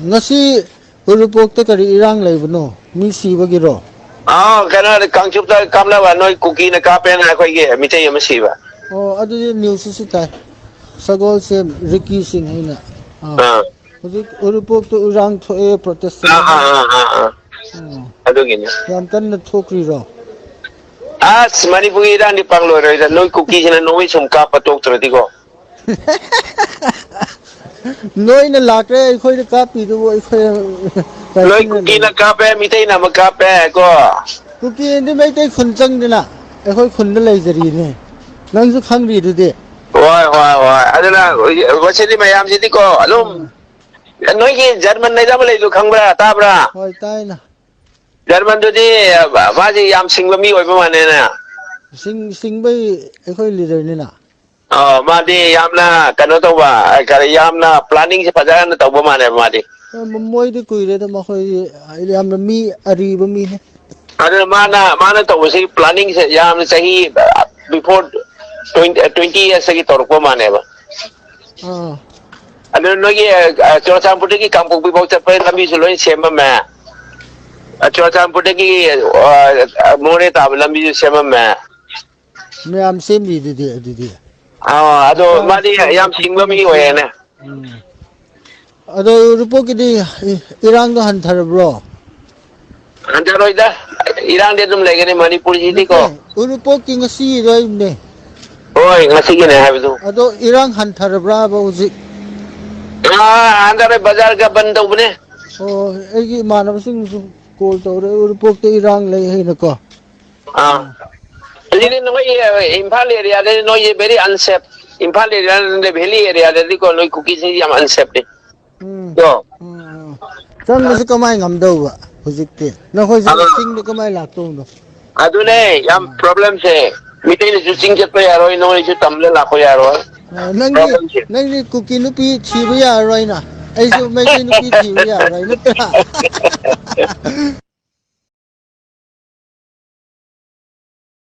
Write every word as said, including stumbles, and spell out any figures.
ꯉꯁꯤ ꯎꯔꯤꯄꯣꯛꯇ ꯀꯔꯤ ꯏꯔꯥꯡ ꯂꯩꯕꯅꯣ? ꯃꯤ ꯁꯤꯕꯒꯤꯔꯣ? ꯑꯥ, ꯀꯩꯅꯣ, ꯀꯥꯡꯆꯨꯞꯇ ꯀꯥꯞꯅꯕ ꯅꯣꯏ ꯀꯨꯀꯤꯅ ꯀꯥꯞꯄꯦꯅ ꯑꯩꯈꯣꯏꯒꯤ ꯃꯤꯇꯩ ꯑꯃ ꯁꯤꯕ꯫ ꯑꯣ, ꯑꯗꯨꯗꯤ ꯅ꯭ꯌꯨꯁꯇꯁꯨ ꯇꯥꯏ꯫ ꯁꯒꯣꯜꯁꯦꯝ ꯔꯤꯀꯤ ꯁꯤꯡ ꯍꯥꯏꯅ꯫ ꯑꯥ꯫ ꯑꯥ꯫ ꯍꯧꯖꯤꯛ ꯎꯔꯤꯄꯣꯛꯇ ꯏꯔꯥꯡ ꯊꯣꯛꯑꯦ, ꯄ꯭ꯔꯣꯇꯦꯁ ꯑꯥ, ꯑꯥ, ꯇꯧꯅꯩ꯫ ꯑꯥ, ꯑꯥ, ꯑꯥ꯫ ꯑꯣ꯫ ꯑꯗꯨꯒꯤꯅꯤ꯫ ꯌꯥꯝ ꯀꯟꯅ ꯊꯣꯛꯈ꯭ꯔꯤꯔꯣ? ꯑꯁ, ꯃꯅꯤꯄꯨꯔꯒꯤ ꯏꯔꯥꯡꯗꯤ ꯄꯥꯛ ꯂꯣꯏꯔꯣꯏꯗ꯫ ꯅꯣꯏ ꯀꯨꯀꯤꯁꯤꯅ ꯅꯣꯡꯃꯩ ꯁꯨꯝ ꯀꯥꯞꯄ ꯇꯣꯛꯇ꯭ꯔꯗꯤꯀꯣ꯫ ꯅꯣꯏꯅ ꯂꯥꯛꯈ꯭ꯔꯦ, ꯑꯩꯈꯣꯏꯗ ꯀꯥꯞꯄꯤꯗꯨꯕꯨ ꯑꯩꯈꯣꯏ ꯅꯣꯏ ꯀꯥꯏꯁꯤꯟꯅꯗꯦ꯫ ꯀꯨꯀꯤꯅ ꯀꯥꯞꯄꯦ, ꯃꯤꯇꯩꯅ ꯑꯃ ꯀꯥꯞꯄꯦ ꯀꯣ꯫ ꯀꯨꯀꯤꯗꯤ ꯃꯩꯇꯩ ꯈꯨꯟ ꯆꯪꯗꯅ ꯑꯩꯈꯣꯏ ꯈꯨꯟꯗ ꯂꯩꯖꯔꯤꯅꯦ꯫ ꯅꯪꯁꯨ ꯈꯪꯗ꯭ꯔꯤꯗꯨꯗꯤ꯫ ꯍꯣꯏ, ꯍꯣꯏ, ꯍꯣꯏ꯫ ꯑꯗꯨꯅ ꯃꯁꯤꯗꯤ ꯃꯌꯥꯝꯁꯤꯗꯤꯀꯣ ꯑꯗꯨꯝ, ꯑꯥ꯫ ꯅꯣꯏꯒꯤ ꯖꯔꯃꯟ ꯂꯩꯗꯕ ꯂꯩꯗꯣ ꯈꯪꯕ꯭ꯔꯥ, ꯇꯥꯕ꯭ꯔꯥ? ꯍꯣꯏ, ꯇꯥꯏꯅ꯫ ꯖꯔꯃꯟꯗꯨꯗꯤ ꯃꯥꯁꯤ ꯌꯥꯝ ꯁꯤꯡꯕ ꯃꯤ ꯑꯣꯏꯕ ꯃꯥꯜꯂꯦꯅꯦ꯫ ꯁꯤꯡ-, ꯁꯤꯡꯕꯩ ꯑꯩꯈꯣꯏ ꯂꯤꯗꯔꯅꯤꯅ꯫ ꯑ, ꯃꯥꯗꯤ ꯌꯥꯝꯅ ꯀꯩꯅꯣ ꯇꯧꯕ, ꯀꯔꯤ, ꯌꯥꯝꯅ ꯄ꯭ꯂꯥꯅꯤꯡꯁꯦ ꯐꯖꯅ ꯇꯧꯕ ꯃꯥꯜꯂꯦꯕ ꯃꯥꯗꯤ꯫ ꯑ, ꯃ-, ꯃꯣꯏꯗꯤ ꯀꯨꯏꯔꯦꯗ, ꯃꯈꯣꯏꯗꯤ ꯌꯥꯝꯅ ꯃꯤ ꯑꯔꯤꯕ ꯃꯤꯅꯤ꯫ ꯑꯗꯨꯅ ꯃꯥꯅ, ꯃꯥꯅ ꯇꯧꯕꯁꯤ ꯄ꯭ꯂꯥꯅꯤꯡꯁꯦ ꯌꯥꯝꯅ ꯆꯍꯤ, before twenty, twenty yearsꯇꯒꯤ ꯇꯧꯔꯛꯄ ꯃꯥꯜꯂꯦꯕ꯫ ꯑꯥ꯫ ꯑꯗꯨ ꯅꯣꯏꯒꯤ, ꯑ, ꯆꯨꯔꯆꯥꯟꯄꯨꯔꯗꯒꯤ ꯀꯥꯡꯄꯣꯛꯄꯤꯐꯥꯎ ꯆꯠꯄ ꯂꯝꯕꯤꯁꯨ ꯂꯣꯏ ꯁꯦꯝꯃꯝꯃꯦ꯫ ꯑ, ꯆꯨꯔꯆꯥꯟꯄꯨꯔꯗꯒꯤ, ꯑ, ꯃꯣꯔꯦ ꯇꯥꯕ ꯂꯝꯕꯤꯁꯨ ꯁꯦꯝꯃꯝꯃꯦ꯫ ꯃꯌꯥꯝ ꯁꯦꯝꯃꯤꯗꯨꯗꯤ ꯑꯗꯨꯗꯤ꯫ ꯑꯥ, ꯑꯗꯣ ꯆꯨꯔꯆꯥꯟ-, ꯃꯥꯗꯤ ꯌꯥꯝ ꯁꯤꯡꯕ ꯃꯤ ꯆꯨꯔꯆꯥꯟꯄꯨꯔꯗꯒꯤ ꯁꯦꯝ-, ꯑꯣꯏꯌꯦꯅꯦ꯫ ꯎꯝ꯫ ꯑꯗꯣ ꯎꯔꯤꯄꯣꯛꯀꯤꯗꯤ ꯏ-, ꯏꯔꯥꯡꯗꯣ ꯍꯟꯊꯔꯕ꯭ꯔꯣ? ꯍꯟꯊꯔꯣꯏꯗ, ꯏꯔꯥꯡꯗꯤ ꯑꯗꯨꯝ ꯂꯩꯒꯅꯤ ꯃꯅꯤꯄꯨꯔꯁꯤꯗꯤꯀꯣ꯫ ꯅꯠꯇꯦ, ꯎꯔꯤꯄꯣꯛꯀꯤ ꯉꯁꯤ ꯍꯥꯏꯕꯅꯦ꯫ ꯍꯣꯏ, ꯉꯁꯤꯒꯤꯅꯦ ꯍꯥꯏꯕꯗꯨ꯫ ꯑꯗꯣ ꯏꯔꯥꯡ ꯍꯟꯊꯔꯕ꯭ꯔꯥꯕ ꯍꯧꯖꯤꯛ? ꯑꯥ, ꯍꯟꯊꯔꯦ, ꯕꯖꯥꯔꯒ ꯕꯟ ꯇꯧꯕꯅꯦ꯫ ꯑꯣ, ꯑꯩꯒꯤ ꯏꯃꯥꯟꯅꯕꯁꯤꯡꯁꯨ ꯀꯣꯜ ꯇꯧꯔꯦ, ꯎꯔꯤꯄꯣꯛꯇ ꯏꯔꯥꯡ ꯂꯩ ꯍꯥꯏꯅꯀꯣ꯫ ꯑꯥ꯫ ꯍꯧꯖꯤꯛꯇꯤ ꯅꯈꯣꯏꯒꯤ, ꯑ, ꯏꯝꯐꯥꯜ ꯑꯦꯔꯤꯌꯥꯗꯗꯤ ꯅꯣꯏꯁꯦ very unsafe꯫ ꯏꯝꯐꯥꯜ ꯑꯦꯔꯤꯌꯥ ꯅꯠꯇꯦ, ꯚꯦꯂꯤ ꯑꯦꯔꯤꯌꯥꯗꯗꯤꯀꯣ, ꯅꯣꯏ ꯀꯨꯀꯤꯁꯤꯡꯁꯦ ꯌꯥꯝ unsafeꯅꯤ꯫ ꯎꯝ꯫ ꯀꯣ? ꯎꯝ, ꯎꯝ꯫ ꯆꯪꯕꯁꯨ ꯀꯃꯥꯏ ꯉꯝꯗꯧꯕ ꯍꯧꯖꯤꯛꯇꯤ? ꯅꯈꯣꯏꯁꯨ ꯑꯥ꯫ ꯆꯤꯡꯗ ꯀꯃꯥꯏ ꯂꯥꯛꯇꯧꯅꯣ? ꯑꯗꯨꯅꯦ ꯌꯥꯝ ꯑꯥ꯫ problemꯁꯦ꯫ ꯃꯤꯇꯩꯅꯁꯨ ꯆꯤꯡ ꯆꯠꯄ ꯌꯥꯔꯣꯏ, ꯅꯣꯏꯁꯨ ꯇꯝꯗ ꯂꯥꯛꯄ ꯌꯥꯔꯣꯏ꯫ ꯑꯥ, ꯅꯪꯗꯤ, Problemꯁꯦ꯫ ꯅꯪꯗꯤ ꯀꯨꯀꯤ ꯅꯨꯄꯤ ꯊꯤꯕ ꯌꯥꯔꯔꯣꯏꯅ꯫ ꯑꯩꯁꯨ ꯃꯩꯇꯩ ꯅꯨꯄꯤ ꯊꯤꯕ ꯌꯥꯔꯔꯣꯏ, ꯅꯠꯇ꯭ꯔꯥ?